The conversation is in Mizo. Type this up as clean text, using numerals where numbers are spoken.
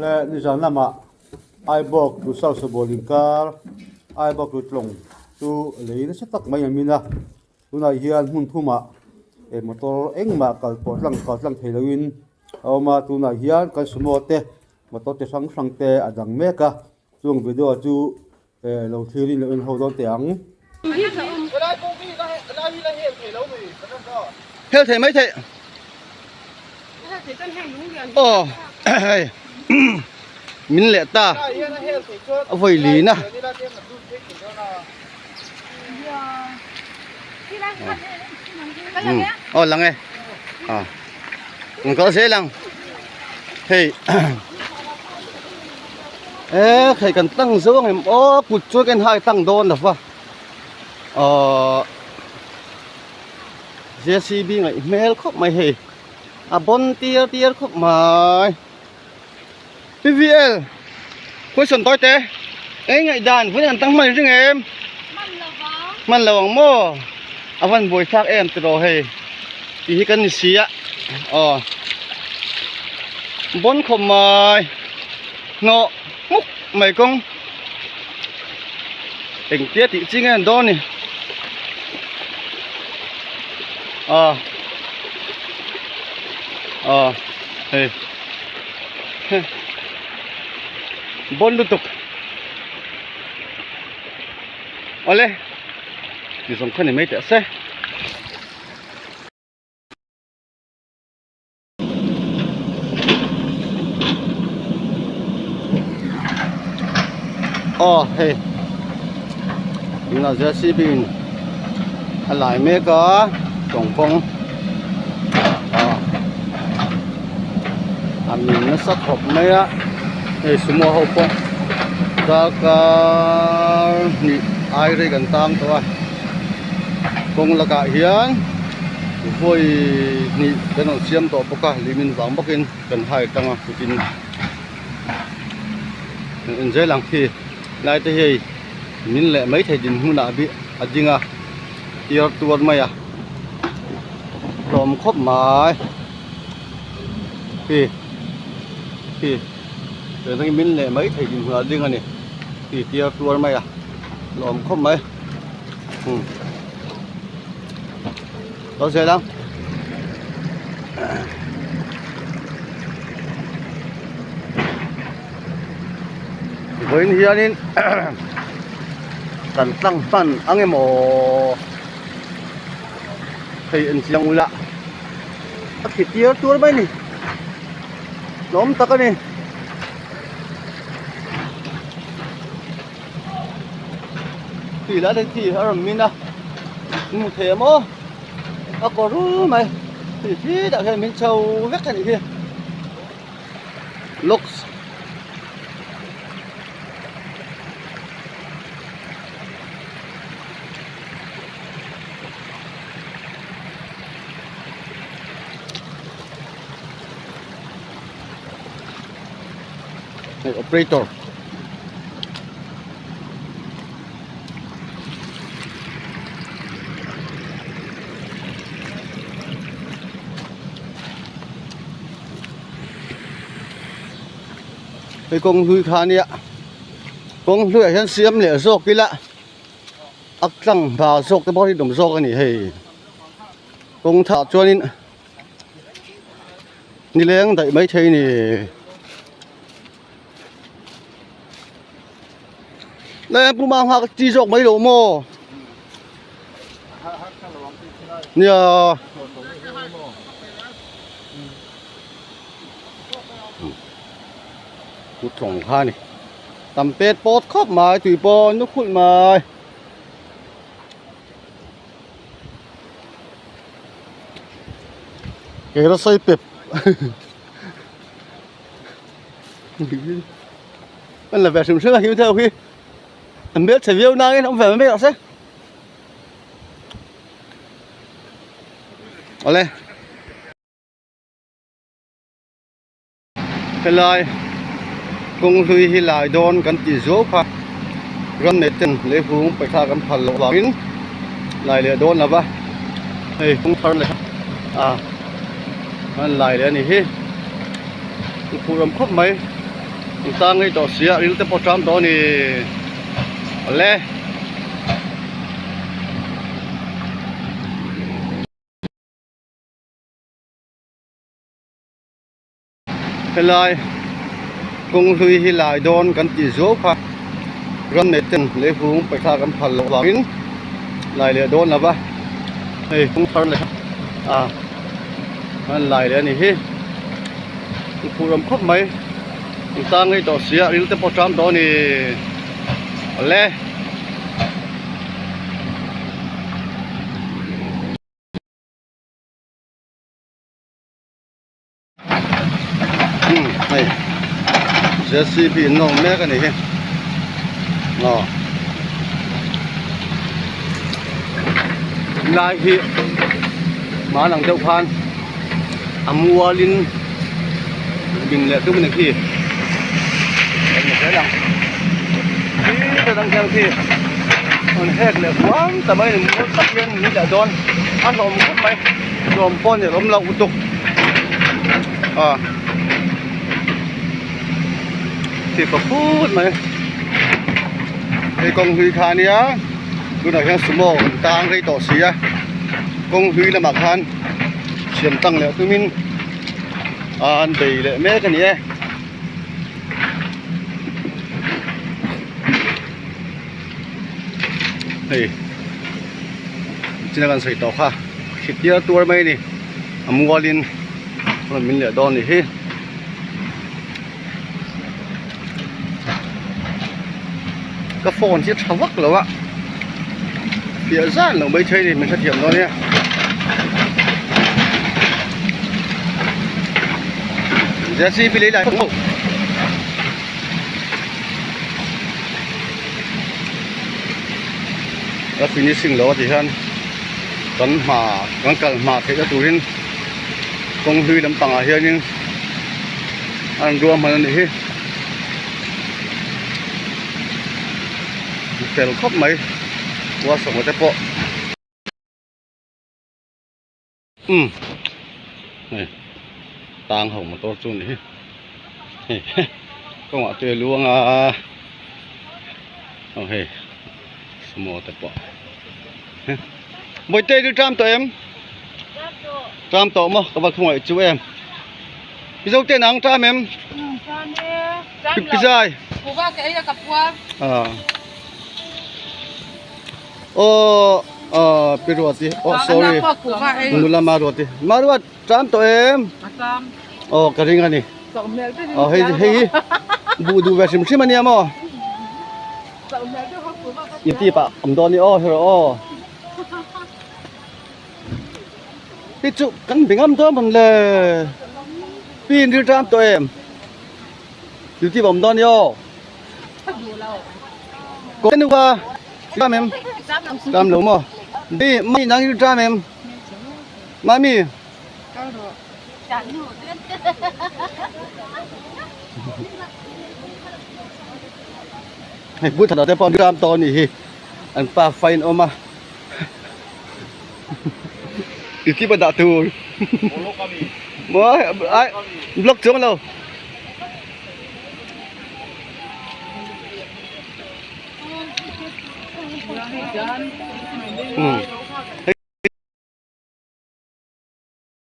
Awle nizan lamah Aibawk to Sausabawlh inkar Aibawk to Tlawng chu lei nasa tak mai an min a, tunah hian hmun thumah eh motor engmah kal pawh tlang kal tlang thei loin a awm a, tunah hian kan sumo te motor chi hrang hrang te a dang mek a, chung video chu eh lo thlir in lo en ho dawn teh ang. Hel thei mai theih aw hei min leh ta a vawi lin a. Aw lang e a an kal zel ang hei e hei kan tlang zo ang em aw kut chuan ka inhai tlang dawn lo va aww J C B ngaih hmel khawp mai hei a bawn tir tir khawp mai. PVL question tawi te eng ngaih dan vawiin an tang hman ring em hman lo ang maw a van buai thlak em tiraw hei tih hi kan ni si a aw bawn khawp mai hnawh hmuk mai kawng engtia tih chi nge an dawn ni aw aw hei. Bawn lutuk awle ti zawng kha ni mai teh se. Aw hei tunah J C B in a lai mek a tawngkawng ah. A min nasa khawp mai a hei sumo ho pawh darkar hnih ai rei kan tang tawh a kawng lakah hian vawi hnih kan rawn siam tawh bawk a limin vang bawkin kan hai tang a kutin kan en zel ang khi lai te hi hei min leh maithei dinhmunah a ding a tiar tuar mai a hlawm khawp mai. Khi khi tuna hi min leh mai thei din hmunah ding a ni khi tiar tuar mai a lawm khawp mai umm lo zel ang vawiin hianin kan tlang hman ang emaw hei en chiang ula. A khi tir tur mai ni hlawm tak a ni khi lai te khi a rawn min a hmu thei em aw a kawr rul mai khi khi tah hian min chho vek a nih hi looks. Hei operator hei kawng hlui kha ania kawng hluiah hian siam leh zawk ila. A tlang hma zawk te pawh hi dawm zawk a ni hei kawng thah chuanin nileng daih mai thei a ni le pu mang nghak chi zawk mai lo maw nia. Kut tlawng kha a ni. Tam pet pawt khawp mai tui pawh nu khulh mai. Ke la sawi pep. An la ve hrim hrim a him theuh hi. An hmel chhe viau nangin awm ve mai mai rawh se. Awle. Helai kawng hlui hi lai dawn kan tih zuau kha ram nei ten leihung paihthla kan phal loh vangin lai leh dawn lova hei kawng thar leh a an lai leh a ni hi i phuh ram khawp mai. An tang ngei tawh sia ril te pawh ṭam tawh a ni awle. Helai kawng hlui hi lai dawn kan tih zuau kha ram nei ten leihung paihthla kan phal loh vangin lai leh dawn lova hei kawng thar leh a an lai leh a ni hi an khuh ram khawp mai an tang ngei tawh sia ril te pawh ṭam tawh a ni awle. Hei JCB an nawr mek a ni hi aw lai hi hman ang deuh khan a mualin min leh tum a ni khi kan hmu zel ang khi ta dang hian khi an hek leh huam ta mai a ni mual tak hian min leh dawn a hlawm khawp mai. Hlawm pawh ni awm loh lutuk a thip a phut mai hei kawng hlui kha ania tunah hian sumo an tang rei tawh si a kawng hlui lamah khan siam tlang leh tumin an bei leh mek a ni e. Hei chin a kan sawi tawh kha hritir tuar mai a ni a mualin rawn min leh dawn a nih hi ka phone hi a tha vak lo a fiah zan loh maithei a ni min hrethiam dawn nia. J C B lei lai. A finishing lo a ti hian kan hma kan kal hma theih na turin kawng hlui lampangah hianin a rawn ruahman a nih hi fel khawp mai kuasawng te pawh. Umm hei tang ho motor chu ni hi hei kawngah te luang a aw hei sumo te pawh bawihte i ṭam tawh em ṭam tawh maw ka va khawngaih chu em mizo te nang ṭam em pizai Aw aw pi ruati aw sorry nula maruati maruat ṭam tawh em aw ka ring a ni aw hei hei hi buh duh ve hrim hrim a nia maw i tip ah awm dawn ni aw hero aw hi chu kan be ngam dawn mawn le pi in ril ṭam tawh em duty awm dawn ni aw. Ko nu ka tram em tram lo maw bi mai nang i tram em mami hei bu thana te pawh tram tawh anih hi an pa fain awm a i tip a dah tur maw ai block chuang lo.